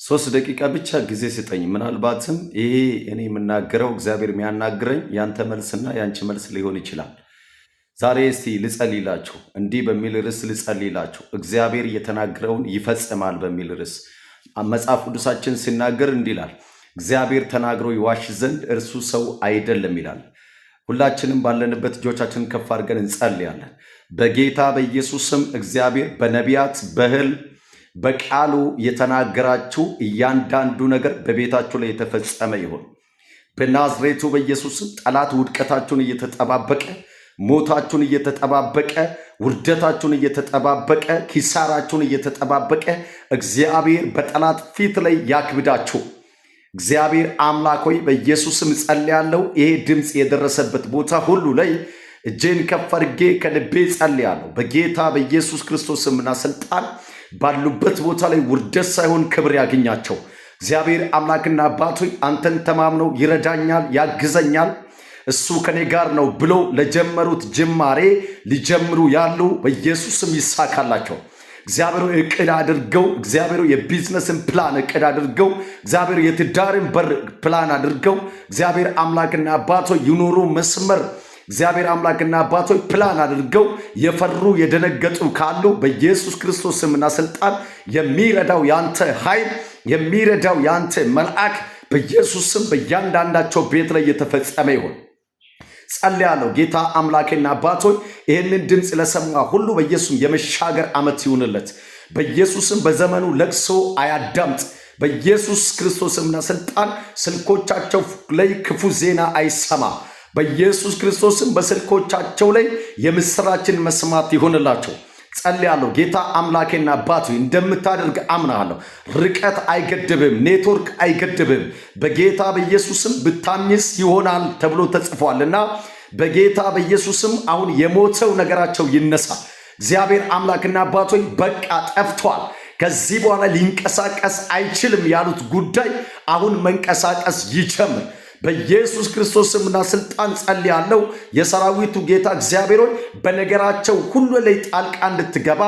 3 ደቂቃ ብቻ ጊዜ ስጠኝ። ምናልባትም ይሄ እኔ የምናገረው፣ እግዚአብሔር የሚያናግረኝ ያንተ መልስና ያንቺ መልስ ሊሆን ይችላል። ዛሬ እስቲ ልጸልይላችሁ፣ እንዲህ በሚል ርዕስ ልጸልይላችሁ። እግዚአብሔር የተናገረውን ይፈጽማል በሚል ርዕስ። መጽሐፍ ቅዱሳችን ሲናገር እንዲህ ይላል፣ እግዚአብሔር ተናግሮ ይዋሽ ዘንድ እርሱ ሰው አይደለም ይላል። ሁላችንም ባለንበት እጆቻችንን ከፍ አድርገን እንጸልያለን። በጌታ በኢየሱስ ስም እግዚአብሔር በነቢያት፣ በህልም፣ በቃሉ የተናገራችሁ እያንዳንዱ ነገር በቤታችሁ ላይ የተፈጸመ ይሁን። በናዝሬቱ በኢየሱስ ስም ጠላት ውድቀታችሁን እየተጠባበቀ፣ ሞታችሁን እየተጠባበቀ፣ ውርደታችሁን እየተጠባበቀ፣ ኪሳራችሁን እየተጠባበቀ፣ እግዚአብሔር በጠላት ፊት ላይ ያክብዳችሁ። እግዚአብሔር አምላክ ሆይ፣ በኢየሱስ ስም ጸልያለሁ። ይሄ ድምፅ የደረሰበት ቦታ ሁሉ ላይ እጄን ከፍ አድርጌ ከልቤ ጸልያለሁ። በጌታ በኢየሱስ ክርስቶስ ስምና ስልጣን ባሉበት ቦታ ላይ ውርደት ሳይሆን ክብር ያግኛቸው። እግዚአብሔር አምላክና አባት ሆይ፣ አንተን ተማምነው ይረዳኛል፣ ያግዘኛል፣ እሱ ከኔ ጋር ነው ብሎ ለጀመሩት ጅማሬ፣ ሊጀምሩ ያሉ በኢየሱስ ስም ይሳካላቸው። እግዚአብሔር እቅድ አድርገው፣ እግዚአብሔር የ business ን plan እቅድ አድርገው፣ እግዚአብሔር የትዳርን በር ፕላን አድርገው፣ እግዚአብሔር አምላክና አባት ሆይ፣ የኑሮ መስመር እግዚአብሔር አምላክና አባት ሆይ ፕላን አድርገው የፈሩ የደነገጡ ካሉ በኢየሱስ ክርስቶስ ስምና ስልጣን የሚረዳው ያንተ ኃይል፣ የሚረዳው ያንተ መልአክ በኢየሱስ ስም በእያንዳንዳቸው ቤት ላይ የተፈጸመ ይሁን። ጸልያለሁ። ጌታ አምላኬና አባት ሆይ፣ ይህንን ድምፅ ለሰማ ሁሉ በኢየሱስም የመሻገር ዓመት ይሁንለት። በኢየሱስም በዘመኑ ለቅሶ አያዳምጥ። በኢየሱስ ክርስቶስ ስምና ስልጣን ስልኮቻቸው ላይ ክፉ ዜና አይሰማ። በኢየሱስ ክርስቶስም በስልኮቻቸው ላይ የምስራችን መስማት ይሁንላቸው። ጸልያለሁ። ጌታ አምላኬና አባቱ እንደምታደርግ አምናለሁ። ርቀት አይገድብም፣ ኔትወርክ አይገድብም። በጌታ በኢየሱስም ብታምኝስ ይሆናል ተብሎ ተጽፏልና በጌታ በኢየሱስም አሁን የሞተው ነገራቸው ይነሳ። እግዚአብሔር አምላክና አባት ሆይ፣ በቃ ጠፍቷል፣ ከዚህ በኋላ ሊንቀሳቀስ አይችልም ያሉት ጉዳይ አሁን መንቀሳቀስ ይጀምር። በኢየሱስ ክርስቶስ ስምና ስልጣን ጸልያለሁ። የሰራዊቱ ጌታ እግዚአብሔር ሆይ፣ በነገራቸው ሁሉ ላይ ጣልቃ እንድትገባ፣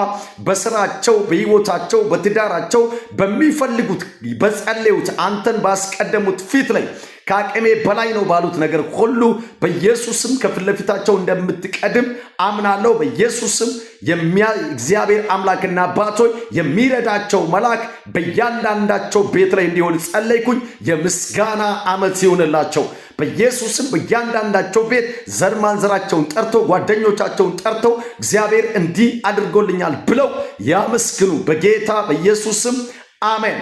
በስራቸው፣ በህይወታቸው፣ በትዳራቸው፣ በሚፈልጉት፣ በጸለዩት፣ አንተን ባስቀደሙት ፊት ላይ ከአቅሜ በላይ ነው ባሉት ነገር ሁሉ በኢየሱስ ስም ከፊት ለፊታቸው እንደምትቀድም አምናለሁ። በኢየሱስ ስም እግዚአብሔር አምላክና አባት ሆይ፣ የሚረዳቸው መልአክ በእያንዳንዳቸው ቤት ላይ እንዲሆን ጸለይኩኝ። የምስጋና ዓመት ይሁንላቸው። በኢየሱስ ስም በእያንዳንዳቸው ቤት ዘር ማንዘራቸውን ጠርተው፣ ጓደኞቻቸውን ጠርተው እግዚአብሔር እንዲህ አድርጎልኛል ብለው ያመስግኑ። በጌታ በኢየሱስ ስም አሜን።